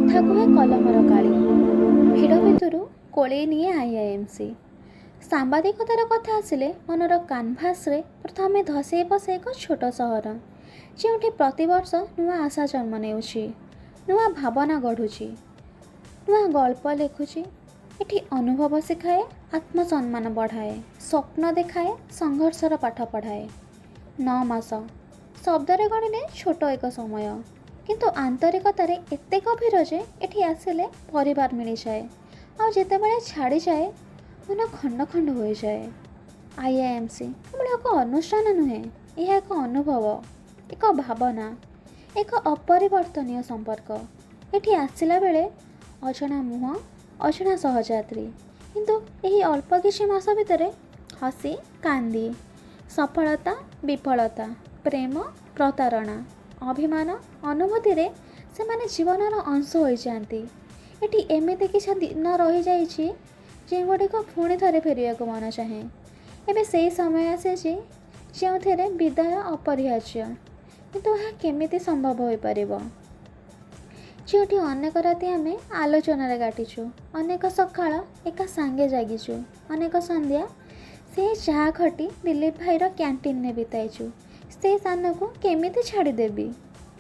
କଥା କୁହେ କଲମର କାଳି, ଭିଡ଼ ଭିତରୁ କୋଳେଇ ନିଏ ଆଇଆଇଏମ୍ସି। ସାମ୍ବାଦିକତାର କଥା ଆସିଲେ ମନର କାନଭାସ୍ରେ ପ୍ରଥମେ ଧସେଇ ବସେ ଏକ ଛୋଟ ସହର, ଯେଉଁଠି ପ୍ରତିବର୍ଷ ନୂଆ ଆଶା ଜନ୍ମ ନେଉଛି, ନୂଆ ଭାବନା ଗଢ଼ୁଛି, ନୂଆ ଗଳ୍ପ ଲେଖୁଛି। ଏଠି ଅନୁଭବ ଶିଖାଏ, ଆତ୍ମସମ୍ମାନ ବଢ଼ାଏ, ସ୍ୱପ୍ନ ଦେଖାଏ, ସଂଘର୍ଷର ପାଠ ପଢ଼ାଏ। 9 ମାସ ଶବ୍ଦରେ ଗଣିଲେ ଛୋଟ ଏକ ସମୟ, କିନ୍ତୁ ଆନ୍ତରିକତାରେ ଏତେ ଗଭୀର ଯେ ଏଠି ଆସିଲେ ପରିବାର ମିଳିଯାଏ, ଆଉ ଯେତେବେଳେ ଛାଡ଼ିଯାଏ, ମନ ଖଣ୍ଡ ଖଣ୍ଡ ହୋଇଯାଏ। ଆଇଆଇଏମ୍ସି କେବଳ ଏକ ଅନୁଷ୍ଠାନ ନୁହେଁ, ଏହା ଏକ ଅନୁଭବ, ଏକ ଭାବନା, ଏକ ଅପରିବର୍ତ୍ତନୀୟ ସମ୍ପର୍କ। ଏଠି ଆସିଲା ବେଳେ ଅଜଣା ମୁହଁ, ଅଜଣା ସହଯାତ୍ରୀ, କିନ୍ତୁ ଏହି ଅଳ୍ପ କିଛି ମାସ ଭିତରେ ହସି କାନ୍ଦି, ସଫଳତା ବିଫଳତା, ପ୍ରେମ ପ୍ରତାରଣା, ଅଭିମାନ ଅନୁଭୂତିରେ ସେମାନେ ଜୀବନର ଅଂଶ ହୋଇଯାଆନ୍ତି। ଏଠି ଏମିତି କିଛି ଦିନ ରହିଯାଇଛି, ଯେଉଁଗୁଡ଼ିକ ପୁଣି ଥରେ ଫେରିବାକୁ ମନ ଚାହେଁ। ଏବେ ସେଇ ସମୟ ଆସିଛି, ଯେଉଁଥିରେ ବିଦାୟ ଅପରିହାର୍ଯ୍ୟ। କିନ୍ତୁ ଏହା କେମିତି ସମ୍ଭବ ହୋଇପାରିବ? ଯେଉଁଠି ଅନେକ ରାତି ଆମେ ଆଲୋଚନାରେ କାଟିଛୁ, ଅନେକ ସକାଳ ଏକା ସାଙ୍ଗେ ଜାଗିଛୁ, ଅନେକ ସନ୍ଧ୍ୟା ସେ ଚାହା ଖଟି ଦିଲ୍ଲୀପ ଭାଇର କ୍ୟାଣ୍ଟିନରେ ବିତାଇଛୁ, ସେ ସ୍ଥାନକୁ କେମିତି ଛାଡ଼ିଦେବି?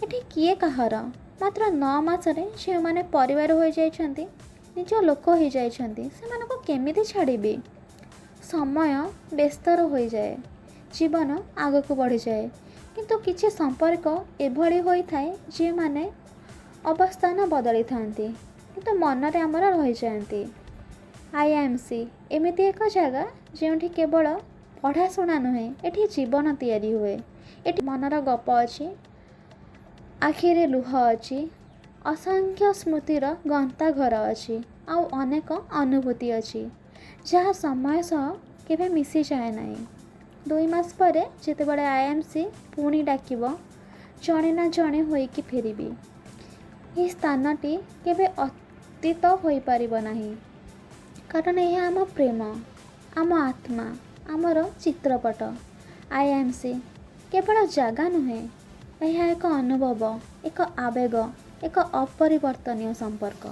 ଏଠି କିଏ କାହାର? ମାତ୍ର 9 ମାସରେ ଯେଉଁମାନେ ପରିବାର ହୋଇଯାଇଛନ୍ତି, ନିଜ ଲୋକ ହୋଇଯାଇଛନ୍ତି, ସେମାନଙ୍କୁ କେମିତି ଛାଡ଼ିବି? ସମୟ ବ୍ୟସ୍ତର ହୋଇଯାଏ, ଜୀବନ ଆଗକୁ ବଢ଼ିଯାଏ, କିନ୍ତୁ କିଛି ସମ୍ପର୍କ ଏଭଳି ହୋଇଥାଏ, ଯେଉଁମାନେ ଅବସ୍ଥାନ ବଦଳିଥାନ୍ତି, କିନ୍ତୁ ମନରେ ଆମର ରହିଯାଆନ୍ତି। ଆଇଆଇଏମ୍ସି ଏମିତି ଏକ ଜାଗା, ଯେଉଁଠି କେବଳ ପଢ଼ାଶୁଣା ନୁହେଁ, ଏଠି ଜୀବନ ତିଆରି ହୁଏ। ଏଠି ମନର ଗପ ଅଛି, ଆଖିରେ ଲୁହ ଅଛି, ଅସଂଖ୍ୟ ସ୍ମୃତିର ଗନ୍ତାଘର ଅଛି, ଆଉ ଅନେକ ଅନୁଭୂତି ଅଛି, ଯାହା ସମୟ ସହ କେବେ ମିଶିଯାଏ ନାହିଁ। 2 ମାସ ପରେ ଯେତେବେଳେ ଆଇଆଇଏମ୍ସି ପୁଣି ଡାକିବ, ଜଣେ ନା ଜଣେ ହୋଇକି ଫେରିବି। ଏହି ସ୍ଥାନଟି କେବେ ଅତୀତ ହୋଇପାରିବ ନାହିଁ, କାରଣ ଏହା ଆମ ପ୍ରେମ, ଆମ ଆତ୍ମା, ଆମର ଚିତ୍ରପଟ। ଆଇଆଇଏମ୍ସି କେବଳ ଜାଗା ନୁହେଁ, ଏହା ଏକ ଅନୁଭବ, ଏକ ଆବେଗ, ଏକ ଅପରିବର୍ତ୍ତନୀୟ ସମ୍ପର୍କ।